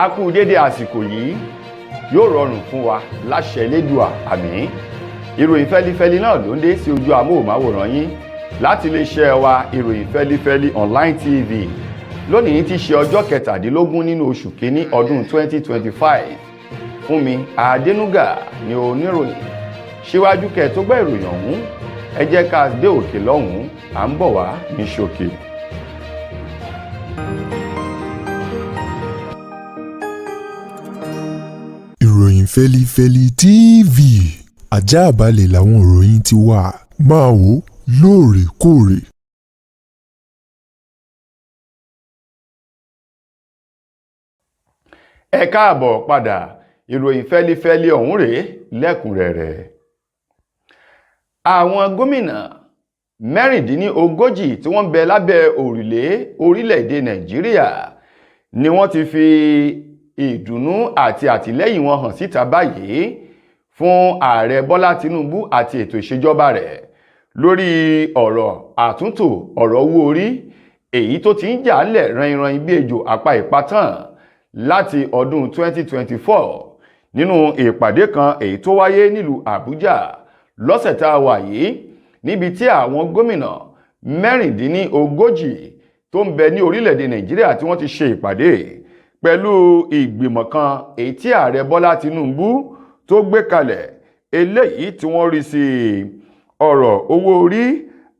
A kú dédé àsìkò yìí, yóò rọrùn fún wa láṣẹ Elédùà, àmín. Ìròyìn fẹ́lifẹ́li náà ló ń dé sí ojú amóhùnmáwòrán yín láti iléeṣẹ́ wa, Ìròyìn Fẹ́lifẹ́li Online TV. Lónìí ti ṣe ọjọ́ 17 nínú oṣù kínní ọdún 2025. Fúnmi Adénúgà ni oníròyìn. Síwájú kẹ́ tó gbọ́ ìròyìn ọ̀hún, ẹ jẹ́ ká dé òkè lọ́hùn-ún, à ń bọ̀ wá ní ṣókí. Ìròyìn Fẹ́lifẹ́li TV, àjààbalẹ̀ làwọn ìròyìn ti wà, máa wò lóòrèkóòrè. Ẹ káàbọ̀ padà. Ìròyìn fẹ́lifẹ́li ọ̀hún rèé lẹ́kùnrẹ́rẹ́. Àwọn gómìnà 36 tí wọ́n ń bẹ lábẹ́ òrùlé orílẹ̀-èdè Nàìjíríà ni wọ́n ti fi ìdùnnú àti àtìlẹ́yìn wọn hàn síta báyìí fún Ààrẹ Bọ́lá Tinubu àti ètò ìṣèjọba rẹ̀ lórí ọ̀rọ̀ àtúntò ọ̀rọ̀ owó orí, èyí tó ti ń jà ńlẹ̀ ranìnrìn bí ejò apá ìpátàn láti ọdún 2024. Nínú ìpàdé kan èyí tó wáyé nílùú Àbújá lọ́sẹ̀ tá a wà yìí, níbi tí àwọn gómìnà 36 tó ń bẹ ní orílẹ̀-èdè Nàìjíríà tí wọ́n ti ṣe ìpàdé pẹ̀lú ìgbìmọ̀ kan èyí tí Ààrẹ Bọ́lá Tinubu tó gbé kalẹ̀, eléyìí tí wọ́n rí sí ọ̀rọ̀ owó orí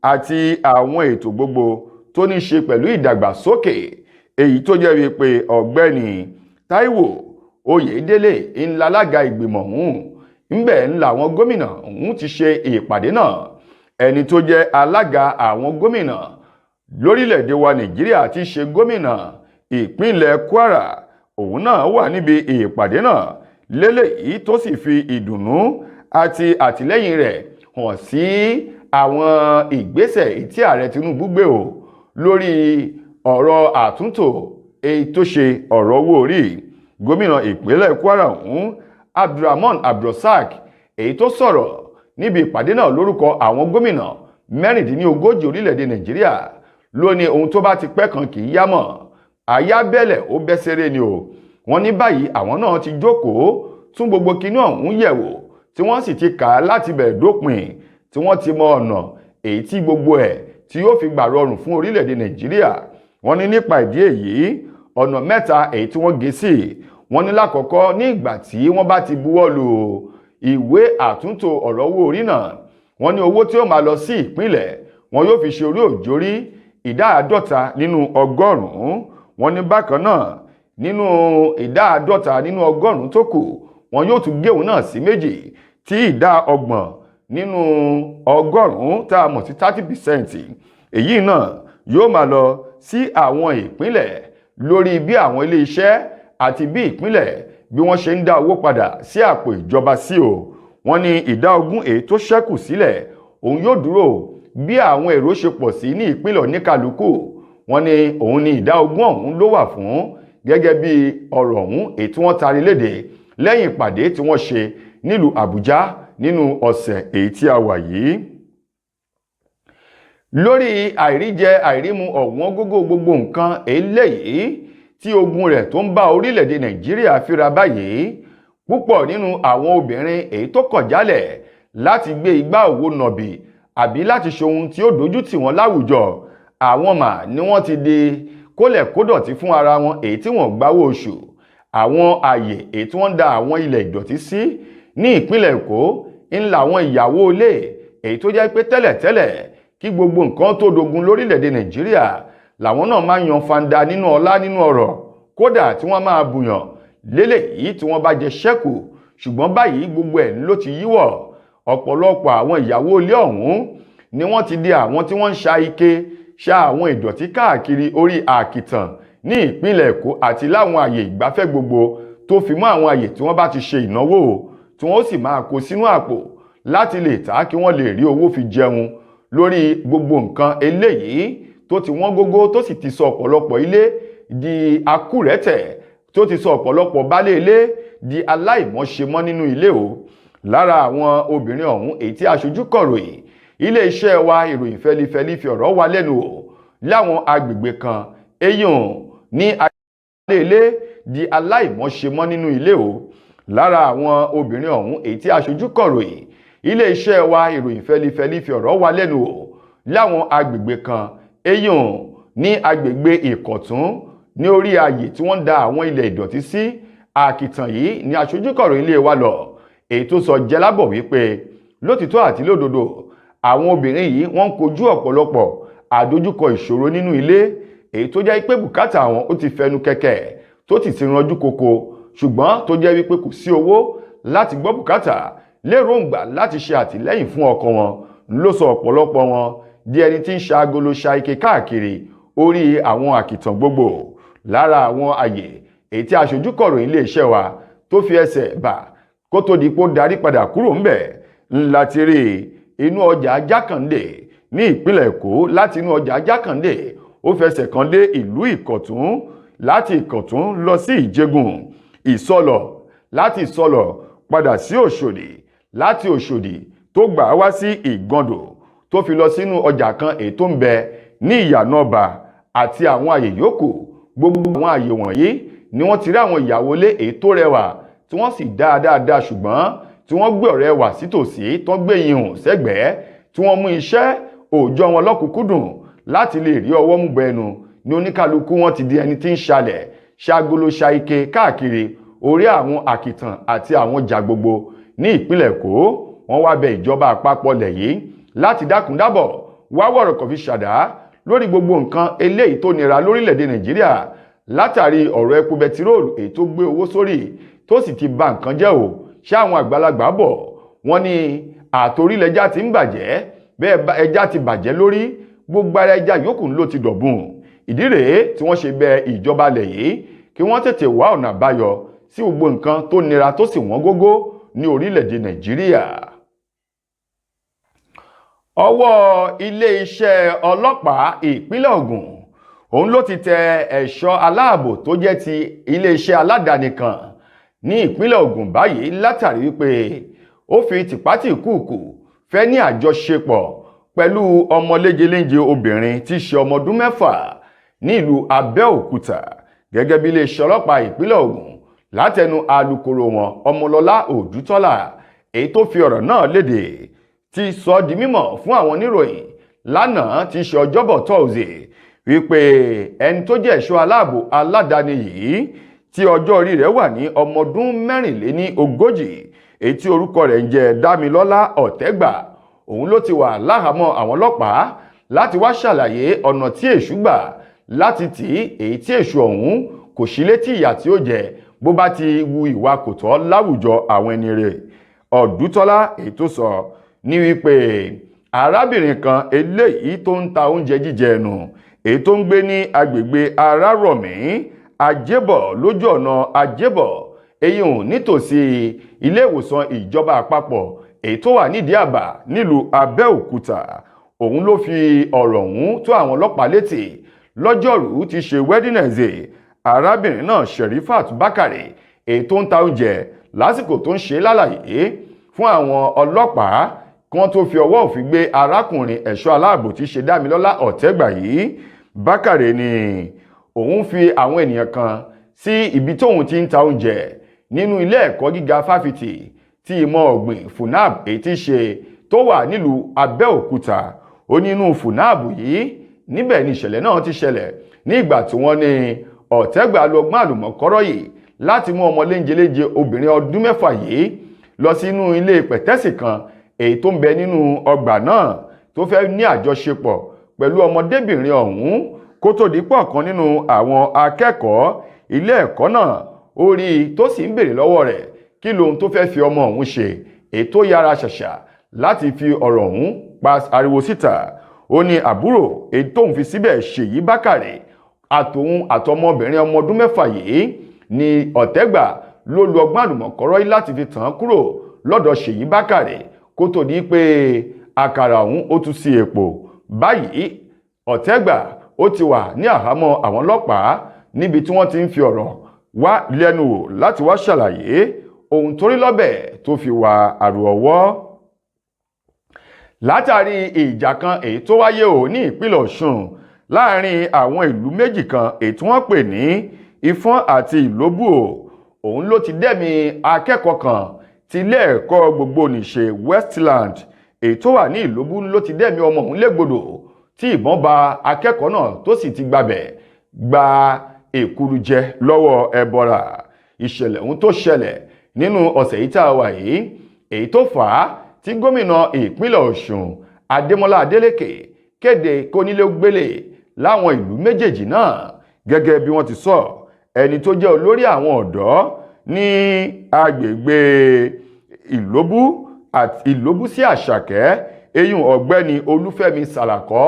àti àwọn ètò gbogbo tó ní ṣe pẹ̀lú ìdàgbàsókè, èyí tó jẹ́ wípé Ọ̀gbẹ́ni Táíwò Oyèdélé ńlá alága ìgbìmọ̀ ọ̀hún. Ńbẹ̀ ńlá àwọn gómìnà ọ̀hún ti ṣe ìpàdé náà. Ẹni tó jẹ́ alága àwọn gómìnà lórílẹ̀‐èdè wa Nàìjíríà ti ṣe gómìnà ìpínlẹ̀ Kwara, òun náà wà níbi ìpàdé náà lélẹ́yìí, tó sì fi ìdùnnú àti àtìlẹ́yìn rẹ̀ hàn sí àwọn ìgbésẹ̀ tí Ààrẹ Tinubu gbé o lórí ọ̀rọ̀ àtúntò èyí tó ṣe ọ̀rọ̀ owó orí. Gómìnà ìpínlẹ̀ Kwara ọ̀hún, Abdulrahman Abdulrasaq, èyí tó sọ̀rọ̀ níbi ìpàdé náà lórúkọ àwọn gómìnà 36 orílẹ̀-èdè Nàìjíríà, ló ní ohun tó bá ti pẹ́ kan kì í yá mọ̀, àyábẹ̀lẹ̀ ó bẹ́ sẹ́rẹ́ ni o. Wọ́n ní báyìí àwọn náà ti jókòó tún gbogbo kinní ọ̀hún yẹ̀wò, tí wọ́n sì ti kà á láti bẹ̀rẹ̀ dópin, tí wọ́n ti mọ ọ̀nà èyí tí gbogbo ẹ̀ tí yóò fi gbà rọrùn fún orílẹ̀-èdè Nàìjíríà. Wọ́n ní nípa ìdí èyí, ọ̀nà mẹ́ta èyí tí wọ́n gé sí. Wọ́n ní lákọ̀ọ́kọ́, ní ìgbà tí wọ́n bá ti buwọ́ lù ìwé àtúntò ọ̀rọ̀ owó orí náà, wọ́n ní owó tí ó máa lọ sí ìpínlẹ̀, wọn yóò fi ṣe orí òjórí ìdá 50 nínú ọgọ́rùn-ún. Wọ́n ní bákan náà, nínú ìdá 50 nínú ọgọ́rùn-ún tó kù, wọn yóò tún gé òun náà sí méjì, tí ìdá 30 nínú ọgọ́rùn-ún tá a mọ̀ sí 30%, èyí náà yóò máa lọ sí àwọn ìpínlẹ̀ lórí bí àwọn ilé-iṣẹ́ àti bí ìpínlẹ̀ bí wọ́n ṣe ń dá owó padà sí àpò ìjọba sí o. Wọ́n ní ìdá 20 èyí tó ṣẹ́kù sílẹ̀, òun yóò dúró bí àwọn èrò ṣe pọ̀ sí ní ìpínlẹ̀ oníkàlùkù. Wọ́n ní òun ní ìdá 20 ọ̀hún ló wà fún, gẹ́gẹ́ bí ọ̀rọ̀ ọ̀hún èyí tí wọ́n tarí léde lẹ́yìn ìpàdé tí wọ́n ṣe nílùú Àbújá nínú ọ̀sẹ̀ èyí tí a wà yìí. Lórí àìríjẹ àìrímu, ọ̀wọ́n gógó gbogbo nǹkan eléyìí tí ogun rẹ̀ tó ń bá orílẹ̀-èdè Nàìjíríà fíra báyìí, púpọ̀ nínú àwọn obìnrin èyí tó kọ̀ jálẹ̀ láti gbé igbá òwò nọ̀bì àbí láti ṣe ohun tí ó dojú tì wọ́n láwùjọ, àwọn mà ni wọ́n ti di kólẹ̀kódọ̀tí fún ara wọn, èyí tí wọ́n gbáwó oṣù. Àwọn ààyè èyí tí wọ́n ń da àwọn ilẹ̀ ìdọ̀tí sí ní ìpínlẹ̀ Èkó ńlá, àwọn ìyàwó ilé èyí tó jẹ́ pé tẹ́lẹ̀tẹ́lẹ̀, kí gbogbo nǹkan tó dogun lórílẹ̀‐èdè Nàìjíríà, làwọn náà máa ń yan fanda nínú ọlá, nínú ọrọ̀, kódà tí wọ́n máa bùyàn lélẹ́yìí tí wọ́n bá jẹ ṣẹ́kù. Ṣùgbọ́n báyìí, gbogbo ẹ̀ ló ti yíwọ̀. Ọ̀pọ̀lọpọ̀ àwọn ìyàwó ilé ọ̀hún ni wọ́n ti di àwọn tí wọ́n ń ṣa ike, ṣa àwọn ìdọ̀tí káàkiri orí àkìtàn ní ìpínlẹ̀ Èkó àti láwọn àyè ìgbafẹ́ gbogbo, tó fi mọ́ àwọn àyè tí wọ́n bá ti ṣe ìnáwó, tí wọ́n sì máa kó sínú àpò láti lè tà kí wọ́n lè rí owó fi jẹun. Lórí gbogbo nǹkan eléyìí tó ti wọ́n gógó, tó sì ti sọ ọ̀pọ̀lọpọ̀ ilé di akúrẹ̀tẹ̀, tó ti sọ ọ̀pọ̀lọpọ̀ baálé ilé di aláìmọ̀ṣemọ́ nínú ilé o. Lára àwọn obìnrin ọ̀hún èyí tí aṣojú kọ̀ròyìn iléeṣẹ́ wa, Ìròyìn Fẹlifẹli, fi ọ̀rọ̀ wa lẹ́nu wò láwọn agbègbè kan, eyín ní Ilé di aláìmọ̀ṣe mọ́ nínú ilé o. Lára àwọn obìnrin ọ̀hún èyí tí aṣojú kọ̀ròyìn iléeṣẹ́ wa Ìròyìn Fẹlifẹli fi ọ̀rọ̀ wa lẹ́nu wò láwọn agbègbè kan, eyín ní agbègbè Ìkọ̀tún, ní orí ààyè tí wọ́n ń da àwọn ilẹ̀ ìdọ̀tí sí àkìtàn yìí ní aṣojú kọ̀ròyìn ilé wa lọ, èyí tó sọ jẹ́lábọ̀ wípé lótìtọ́ àti lódodo, àwọn obìnrin yìí wọ́n ń kojú ọ̀pọ̀lọpọ̀ àdójúkọ ìṣòro nínú ilé, èyí tó jẹ́ pé bùkátà àwọn ó ti fẹnu kẹ̀kẹ́ tó sì ti ranjú koko, ṣùgbọ́n tó jẹ́ wípé kò sí owó láti gbọ́ bùkátà. Léròǹgbà láti ṣe àtìlẹ́yìn fún ọkọ wọn ló sọ ọ̀pọ̀lọpọ̀ wọn di ẹni tí ń ṣagolo ṣa ike káàkiri orí àwọn àkìtàn gbogbo. Lára àwọn àyè èyí tí aṣojú kọ̀ròyìn iléeṣẹ́ wa tó fi ẹsẹ̀ bà kó tó di pé ó darí padà kúrò ńbẹ̀ ńlá ti rí inú ọjà Jákàndé ní ìpínlẹ̀ Èkó. Láti inú ọjà Jákàndé, ó fẹsẹ̀ kan dé ìlú Ìkọ̀tún, láti Ìkọ̀tún lọ sí Ìjẹgùn, Ìsọlọ̀, láti Ìsọlọ̀ padà sí Òṣòdì, láti Òṣòdì tó gbà wá sí Ìgàndò, tó fi lọ sínú ọjà kan èyí tó ń bẹ ní Ìyànà Ọba àti àwọn àyè yòókù. Gbogbo àwọn àyè wọ̀nyí ni wọ́n ti rí àwọn ìyàwó ilé èyí tó rẹwà, tí wọ́n sì dáa dáadáa, ṣùgbọ́n tí wọ́n gbé ọ̀rẹ́ wà sítòsí, tó ń gbé ihùn sẹ́gbẹ̀ẹ́, tí wọ́n mú iṣẹ́ òòjọ́ wọn lọ́kùnkúndùn láti lè rí ọwọ́ mú bọ ẹnu. Ní oníkálukú wọn ti di ẹni tí ń ṣalẹ̀, ṣagolo, ṣa ike káàkiri orí àwọn àkìtàn àti àwọn ọjà gbogbo ní ìpínlẹ̀ Èkó. Wọ́n wá bẹ ìjọba àpapọ̀ lẹ̀ yìí láti dákúndábọ̀ wá wọ̀rọ̀ kọ̀ fi ṣàdá lórí gbogbo nǹkan eléyìí tó nira lórílẹ̀‐èdè Nàìjíríà látàrí ọ̀rọ̀ epo bẹtiróòlù èyí tó gbé owó sórí, tó sì ti ba nǹkan jẹ́ o. Ṣé àwọn àgbàlagbà bọ̀, wọ́n ní àtorílẹ̀já ti ń bàjẹ́, bẹ́ẹ̀ ẹja ti bàjẹ́ lórí, gbogbo ara ẹja yòókù ló ti dọ̀bùn. Ìdí rèé tí wọ́n ṣe bẹ ìjọba lẹ̀ yìí kí wọ́n tètè wá ọ̀nà àbáyọ sí gbogbo nǹkan tó nira tó sì wọ́n gógó ní orílẹ̀-èdè Nàìjíríà. Ọwọ́ iléeṣẹ́ ọlọ́pàá ìpínlẹ̀ Ògùn òun ló ti tẹ ẹ̀ṣọ́ aláàbò tó jẹ́ ti iléeṣẹ́ aládàáni kan ní ìpínlẹ̀ Ògùn báyìí, látàrí wípé ó fi tìpátìkúùkù fẹ́ ní àjọṣepọ̀ pẹ̀lú ọmọ léjeléńje obìnrin tí í ṣe ọmọ ọdún 6 ní ìlú Abẹ́òkúta. Gẹ́gẹ́ bí iléeṣẹ́ ọlọ́pàá ìpínlẹ̀ Ògùn látẹnu alukoro wọn, Ọmọlọ́lá Òdútọ́lá, èyí tó fi ọ̀rọ̀ náà léde, ti sọ di mímọ̀ fún àwọn oníròyìn lánàá tí í ṣe Ọjọ́bọ̀ Tọ́sídẹ̀ẹ́ wípé ẹni tó jẹ́ ẹ̀ṣọ́ aláàbò aládàáni yìí, tí ọjọ́ orí rẹ̀ wà ní ọmọ ọdún 44, èyí tí orúkọ rẹ̀ ń jẹ́ Dámilọ́lá Ọ̀tẹ́gbà, òun ló ti wà láhàámọ́ àwọn ọlọ́pàá láti wá ṣàlàyé ọ̀nà tí èṣù gbà láti tì í, èyí tí èṣù ọ̀hún kò sí létí ìyà tí ó jẹ bó bá ti wu ìwà kò tọ́ láwùjọ àwọn ẹni rẹ̀. Ọ̀dútọ́lá èyí tó sọ ní wípé arábìnrin kan eléyìí tó ń ta oúnjẹ jíjẹ ẹnu, èyí tó ń gbé ní agbègbè Arárọ̀mí Ajébọ̀, lójú ọ̀nà Ajébọ̀, èyí ò nítòsí ilé ìwòsàn ìjọba àpapọ̀ èyí tó wà nídìí àbá nílùú Abẹ́òkúta, òun ló fi ọ̀rọ̀ ọ̀hún tó àwọn ọlọ́pàá létí lọ́jọ́rùú tí ṣe Wednesday. Arábìnrin náà, Sherifat Bakare, èyí tó ń ta oúnjẹ, lásìkò tó ń ṣe lálàyé fún àwọn ọlọ́pàá kí wọ́n tó fi ọwọ́ òfin gbé arákùnrin ẹ̀ṣọ́ aláàbò tí ṣe Dámilọ́lá Ọ̀tẹ́gbà yìí, Bákàrè ni òun fi àwọn ènìyàn kan sí ibi tóun ti ń ta oúnjẹ nínú ilé ẹ̀kọ́ gíga fáfitì tí ìmọ̀ ọ̀gbìn FUNAB, èyí tí ṣe tó wà nílùú Abẹ́òkúta. Ó nínú FUNAB yìí níbẹ̀ ni ìṣẹ̀lẹ̀ náà ti ṣẹlẹ̀, ní ìgbà tí wọ́n ní Ọ̀tẹ́gbà lo ọgbọ́n àlùmọ̀kọ́rọ́ yìí láti mú ọmọ léńjeléńje obìnrin ọdún 6 yìí lọ sínú ilé pẹ̀tẹ́sì kan èyí tó ń bẹ nínú ọgbà náà, tó fẹ́ ní àjọṣepọ̀ pẹ̀lú ọmọdébìnrin ọ̀hún, kó tó di pọ̀ kan nínú àwọn akẹ́kọ̀ọ́ ilé ẹ̀kọ́ náà ó rí i, tó sì ń béèrè lọ́wọ́ rẹ̀ kí lohun tó fẹ́ fi ọmọ ọ̀hún ṣe, èyí tó yára ṣàṣà láti fi ọ̀rọ̀ ọ̀hún pa ariwo síta. Ó ní àbúrò èyí tóun fi síbẹ̀, Ṣèyí Bákàrè, àtòun àtọmọbìnrin ọmọ ọdún 6 yìí ni Ọ̀tẹ́gbà ló lu ọgbọ́n àlùmọ̀kọ́rọ́ yìí láti fi tàn án kúrò lọ́dọ̀ Ṣèyí Bákàrè, kó tó di pé àkàrà ọ̀hún ó tú sí èpò. Báyìí, Ọ̀tẹ́gbà ó ti wà ní àhámọ́ àwọn ọlọ́pàá níbi tí wọ́n ti ń fi ọ̀rọ̀ wá lẹ́nu wò láti wá ṣàlàyé ohun tó rí lọ́bẹ̀ tó fi wà àrò ọwọ́. Látàrí ìjà kan èyí tó wáyé ò ní ìpínlẹ̀ Ọ̀ṣun láàrin àwọn ìlú méjì kan èyí tí wọ́n pè ní Ìfọ́n àti Ìlóbù o, òun ló ti dẹ́mi akẹ́kọ̀ọ́ kan ti ilé ẹ̀kọ́ gbogbonìṣe Westland èyí tó wà ní Ìlóbù ló ti dẹ́mi ọmọ òun légbodò tí ìbọn ba akẹ́kọ̀ọ́ náà tó sì ti gbabẹ̀ gba èkuru jẹ lọ́wọ́ ẹbọra. Ìṣẹ̀lẹ̀ ohun tó ṣẹlẹ̀ nínú ọ̀sẹ̀ yìí tá a wà yìí, èyí tó fà á tí gómìnà ìpínlẹ̀ Ọ̀ṣun Adémọ́lá Adélékè kéde kónílé-ó-gbélé láwọn ìlú méjèèjì náà. Gẹ́gẹ́ bí wọ́n ti sọ, ẹni tó jẹ́ olórí àwọn ọ̀dọ́ ní agbègbè Ìlóbù àti Ìlóbù sí Àṣàkẹ́, eyín ọ̀gbẹ́ni Olúfẹ́mi Sàlàkọ́,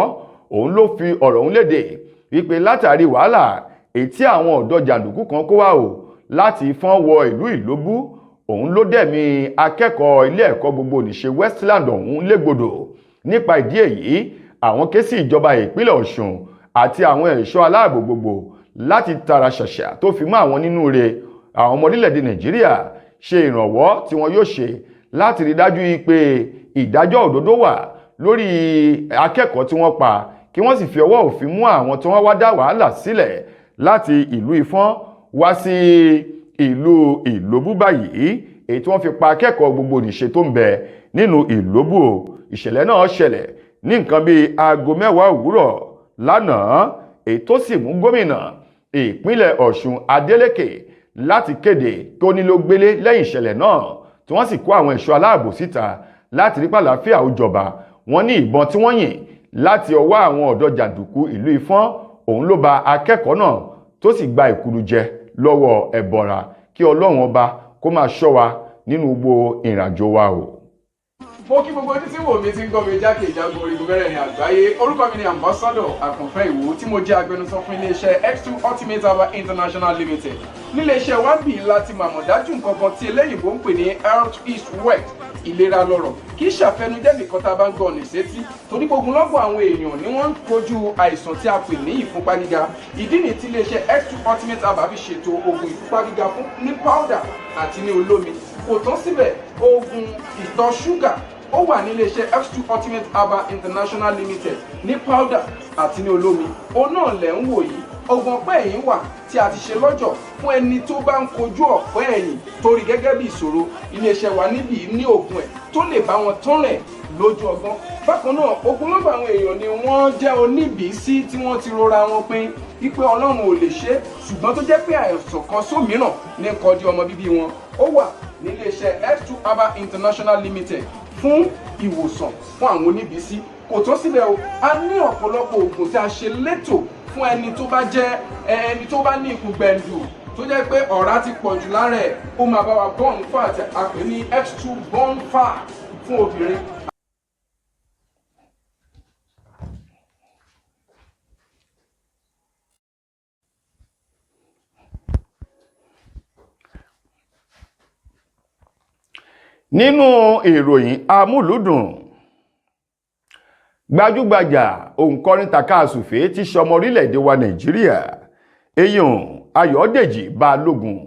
òun ló fi ọ̀rọ̀ òun léde wípé látàrí wàhálà èyí tí àwọn ọ̀dọ́ jàǹdùkú kan kó wá o láti Ìfọ́n wọ ìlú Ìlóbù, òun ló dẹ̀mí akẹ́kọ̀ọ́ ilé ẹ̀kọ́ gbogbonìṣe Westland ọ̀hún légbodò. Nípa ìdí èyí, àwọn ké sí ìjọba ìpínlẹ̀ Ọ̀ṣun àti àwọn ẹ̀ṣọ́ aláàbò gbogbo láti tara ṣàṣà tó fi mọ́ àwọn nínú rẹ̀ àwọn ọmọ orílẹ̀-èdè Nàìjíríà ṣe ìrànwọ́ tí wọn yóò ṣe láti rí dájú pé ìdájọ́ òdodo wà lórí akẹ́kọ̀ọ́ tí wọ́n pa, kí wọ́n sì fi ọwọ́ òfin mú àwọn tí wọ́n wá dá wàhálà sílẹ̀ láti ìlú Ìfọ́n wá sí ìlú Ìlóbù báyìí, èyí tí wọ́n fi pa akẹ́kọ̀ọ́ gbogbonìṣe tó ń bẹ nínú Ìlóbù. Ìṣẹ̀lẹ̀ náà ṣẹlẹ̀ ní nǹkan bíi aago 10 òwúrọ̀ lánàá, èyí tó sì mú gómìnà ìpínlẹ̀ Ọ̀ṣun Adélékè láti kéde tó nílò gbélé lẹ́yìn ìṣẹ̀lẹ̀ náà, tí wọ́n sì kó àwọn ẹ̀ṣọ́ aláàbò síta láti rí pàlàáfíà ó jọba. Wọ́n ní ìbọn tí wọ́n yìn láti ọwọ́ àwọn ọ̀dọ́ jàǹdùkú ìlú Ìfọ́n òun ló ba akẹ́kọ̀ọ́ náà tó sì gba ìkúrú jẹ lọ́wọ́ ẹ̀bọ̀ra. Kí Ọlọ́run ọba kó máa ṣọ́ wa nínú gbogbo ìrìnàjò wa o. Mo kí gbogbo ojú tí wò mí tí ń gbọ́ mi jákèjádò orígun mẹ́rẹ̀ẹ̀rin àgbáyé. Orúkọ mi ni Ambassador Àkànfẹ́ Ìwò, tí mo jẹ́ agbẹnusọ fún iléeṣẹ́ X2 Ultimate Herbal International Limited. Níléeṣẹ́ wa bí láti màmọ̀dájú nǹkan kan tí eléyìnbó ń pè ní health is wealth, ìlera lọ́rọ̀. Kì í ṣàfẹnujẹ́ nìkan tá a bá ń gbọ́ ọ̀nà ìsétí, torí gbogbo lọ́gbọ̀n àwọn èèyàn ni wọ́n ń kojú àìsàn tí a pè ní ìfúnpá gíga. Ìdí nìyí tí iléeṣẹ́ X2 Ultimate Herbal fi ṣètò oògùn ìfúnpá gíga fún ní powder àti ní olómi. Kò tán síbẹ̀, oògùn ìtọ̀ ṣúgà ó wà ní iléeṣẹ́ X2 Ultimate Herbal International Limited ní powder àti ní olómi. Òun náà lẹ̀ ń wò yìí. Oògùn ọ̀pẹ́ ẹ̀yìn wà tí a ti ṣe lọ́jọ̀ fún ẹni tó bá ń kojú ọ̀pẹ́ ẹ̀yìn torí gẹ́gẹ́ bí ìṣòro. Iléeṣẹ́ wa níbí ní oògùn ẹ̀ tó lè bá wọn tán rẹ̀ lójú ọgbọ́n. Bákan náà, ogunlọ́gọ̀ àwọn èèyàn ni wọ́n jẹ́ oníbìísí tí wọ́n ti rora wọn pin wípé Ọlọ́run ò lè ṣe, ṣùgbọ́n tó jẹ́ pé àìsàn kan sómìíràn ní kọjú ọmọ bíbí wọn. Ó wà níléeṣẹ́ X2 Herbal International Limited fún ìwòsàn fún àwọn oníbìísí. Kò tán síbẹ̀ o, a ní ọ̀pọ̀lọpọ̀ oògùn tí a ṣe létò fún ẹni tó bá jẹ́ ẹni tó bá ní ikùn gbẹ̀ǹdù tó jẹ́ pé ọ̀rá ti pọ̀ jù lára ẹ̀. Ó máa bá wa burn fat, a pè ní X2 burn fat fún obìnrin. Nínú ìròyìn amúlùúdùn, gbajúgbajà òǹkọrin tàkasúfèé tí ṣọmọ orílẹ̀-èdè wa Nàìjíríà, eyín Ayọ̀dèjì Balógun,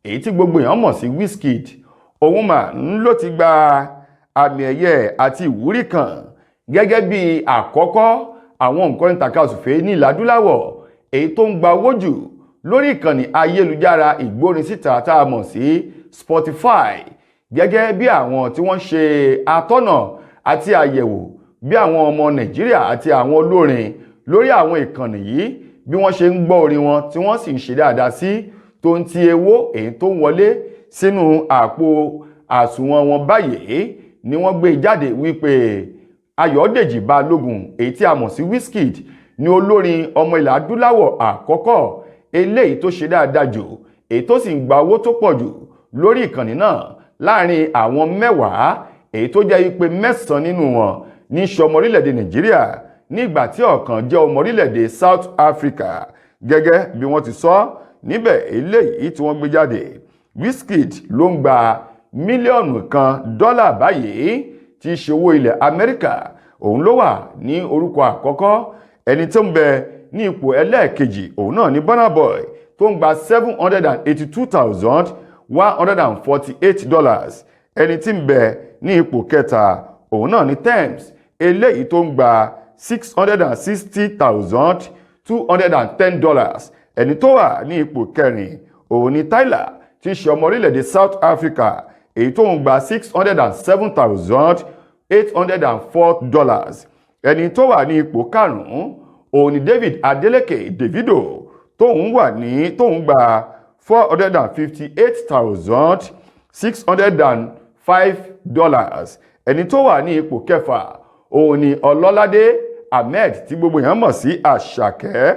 èyí tí gbogbo èèyàn mọ̀ sí Wizkid, òun mà ń ló ti gba àmì ẹ̀yẹ àti ìwúrí kan gẹ́gẹ́ bí àkọ́kọ́ àwọn òǹkọrin tàkasúfèé ní ilẹ̀ adúláwọ̀ èyí tó ń gba owó jù lórí ìkànnì ayélujára ìgbórin síta tá a mọ̀ sí Spotify, gẹ́gẹ́ bí àwọn tí wọ́n ṣe atọ́nà àti àyẹ̀wò bí àwọn ọmọ Nàìjíríà àti àwọn olórin lórí àwọn ìkànnì yìí bí wọ́n ṣe ń gbọ́ orin wọn tí wọ́n sì ń ṣe dáadáa sí tó ń ti ewó èyí tó ń wọlé sínú àpò àsùnwọ̀n wọn. Báyìí ni wọ́n gbé jáde wípé Ayọ̀dèjì Balógun, èyí tí a mọ̀ sí Wizkid, ni olórin ọmọ ilẹ̀ adúláwọ̀ àkọ́kọ́ eléyìí tó ṣe dáadáa jù, èyí tó sì ń gba owó tó pọ̀ jù lórí ìkànnì náà láàrin àwọn 10, èyí tó jẹ́ wípé 9 nínú wọn ní ṣe ọmọ orílẹ̀-èdè Nàìjíríà, nígbà tí ọ̀kan jẹ́ ọmọ orílẹ̀-èdè South Africa. Gẹ́gẹ́ bí wọ́n ti sọ níbẹ̀ eléyìí tí wọ́n gbé jáde, Wizkid ló ń gba $1 mílíọ̀nù báyìí tí í ṣe owó ilẹ̀ Amẹ́ríkà. Òun ló wà ní orúkọ àkọ́kọ́. Ẹni tó ń bẹ ní ipò ẹlẹ́ẹ̀kejì, òun náà ní Burna Boy tó ń gba $782,148. Ẹni tí ń bẹ ní ipò kẹta, òun náà ní Tems, eléyìí tó ń gba $660,210. Ẹni tó wà ní ipò kẹrin, òun ni Tyler, tí í ṣe ọmọ orílẹ̀-èdè South Africa, èyí tó ń gba $607,804. Ẹni tó wà ní ipò karùn-ún, òun ni David Adeleke, Davido, tóun wà ní tóun gba $458,605. Ẹni tó wà ní ipò kẹfà, òun ni Ọlọ́ládé Ahmed, tí gbogbo èèyàn mọ̀ sí Àṣàkẹ́,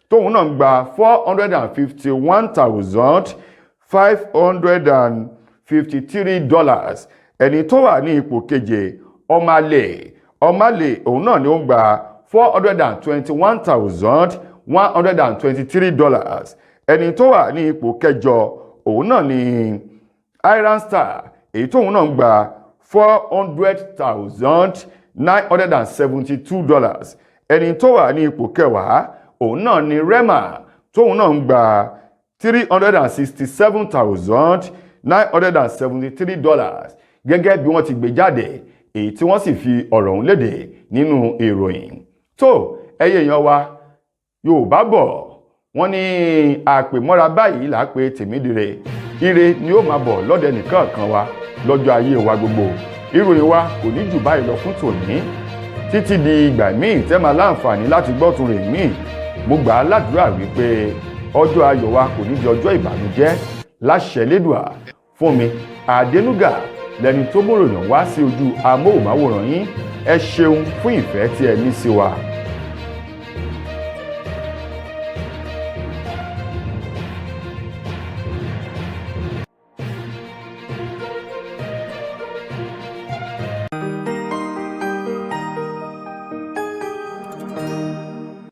tóun náà gba $451,553. Ẹni tó wà ní ipò keje, Ọmọlẹ̀ Ọmọlẹ̀, òun náà ni ó ń gba $421,123. Ẹni tó wà ní ipò kẹjọ, òun náà ni Iron Star, èyí tóun náà ń gba $400,972. Ẹni tó wà ní ipò kẹwàá, òun náà ni Rema, tóun náà ń gba $367,973, gẹ́gẹ́ bí wọ́n ti gbé jáde, èyí tí wọ́n sì fi ọ̀rọ̀ ọ̀hún léde nínú ìròyìn. Tó ẹyẹ èèyàn wa, Yorùbá bọ̀, wọ́n ní àpèmọ́ra báyìí là á pe tèmídire. Ire ni ó máa bọ̀ lọ́dẹ nìkan kan wa lọ́jọ́ ayé wa gbogbo. Ìròyìn wa kò ní jù báyìí lọ fún tòní. Títí di ìgbà míì tẹ́ máa láǹfààní láti gbọ́tun rè míì, mo gbà á ládùúrà wípé ọjọ́ ayọ̀ wa kò ní di ọjọ́ ìbànújẹ́ láṣẹ Lédùà. Fún mi Àdénúgà lẹni tó múròyìn wá sí ojú amóhùnmáwòrán yín. Ẹ ṣeun fún ìfẹ́ tí ẹ ní sí wa.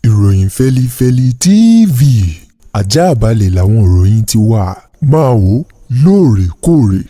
Ìròyìn Fẹ́lifẹ́li TV, àjààbalẹ̀ làwọn ìròyìn ti wà. Máa wò lóòrèkóòrè.